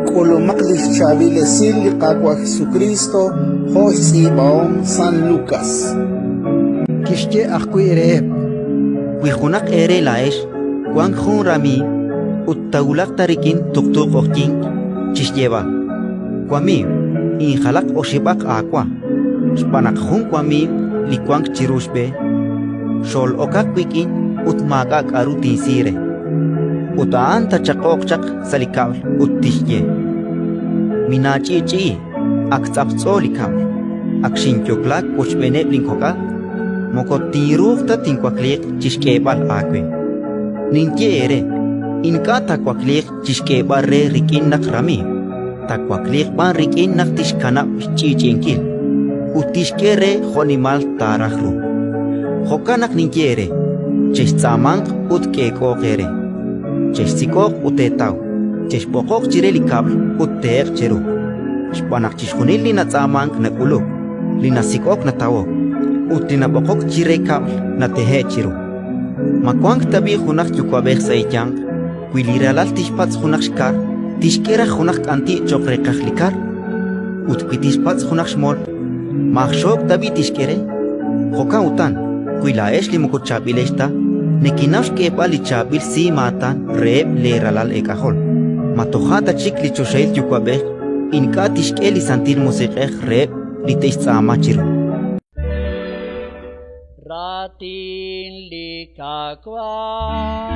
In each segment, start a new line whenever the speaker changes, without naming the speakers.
K'ulumaq li xchaab'il esil li Qaawa' Jesukriist jo' xtz'iib'ahom San Lukas.
Kixye ajwi' reheb':
Wi junaq eere laa'ex wank jun ramiiw ut taawulaq ta rik'in tuqtu q'oqyink chi xyeeb'al: «Wamiiw, injalaq oxib'aq aawa, xb'aan naq jun wamiiw li wank chiru xb'e xol'okaq wik'in ut maak'a' k'aru tinsi re». Ut a'an taachaq'oq chaq sa' li kab'l ut tixye: «Minaach'i'ch'i'i, ak tz'aptz'o li kab'l, ak xinyoklaak wochb'eeneb' linkok'al; moko tinruuq ta tinwakliiq chi xk'eeb'al aawe». Ninye eere: ink'a' taawakliiq chi xk'eeb'al re rik'in naq ramiiw, taawakliiq b'an rik'in naq tixkanab' xch'i'ch'i'inkil, ut tixk'e re jo'nimal taaraj ru. Jo'kan naq ninye eere: chextz'aamanq ut k'eek'ooq eere, chexsik'oq ut teetaw, chexb'oqoq chire li kab'l ut tehe'q cheru. Xb'aan naq chixjunil li natz'aamank nak'uluk, li nasik'ok natawok, ut li nab'oqok chire kab'l natehe'k chiru. Ma wank tab'i' junaq yuwa'b'ej sa' eeyanq, wi li ralal tixpatz' junaq xkar, tixk'e raj junaq k'anti' cho'q reeqaj li kar? Ut wi tixpatz' junaq xmol, ma aj xook' tab'i' tixk'e re? Jo'kan utan, wi laa'ex li moko chaab'ilex ta nekenaw xk'eeb'al li chaab'il simaatan reheb' leeralal eek'ajol, ma toja' ta chik li choxahil Yuwa'b'ej ink'a' tixk'e li Santil Musiq'ej reheb' li te'xtz'aama chiru?
Raatin li Qaawa'.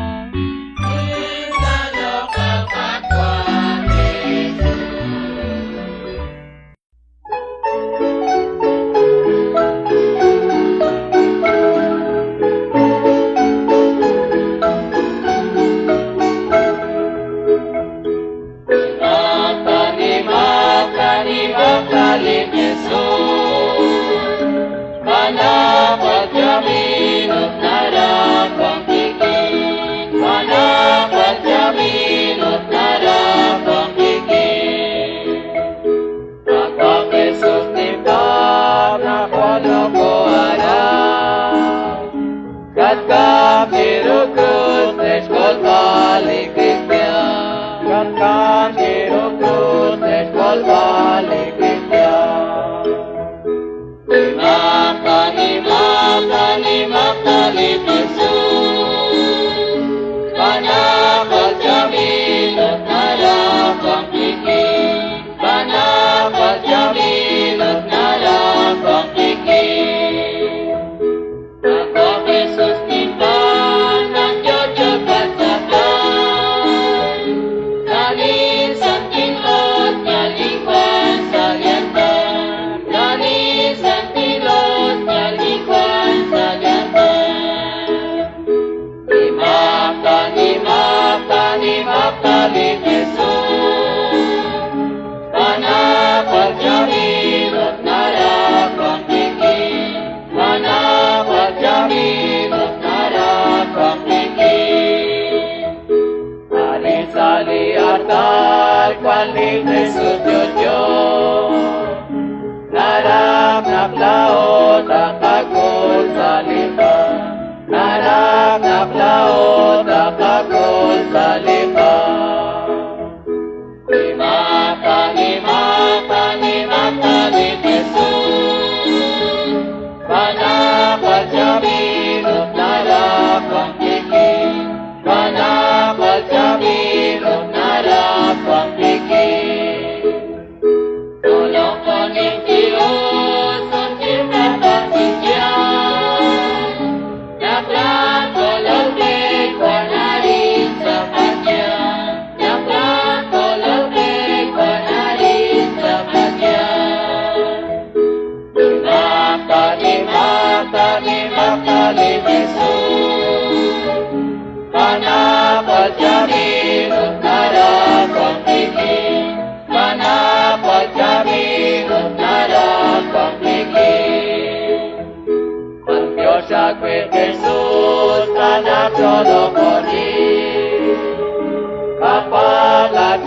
Kapag at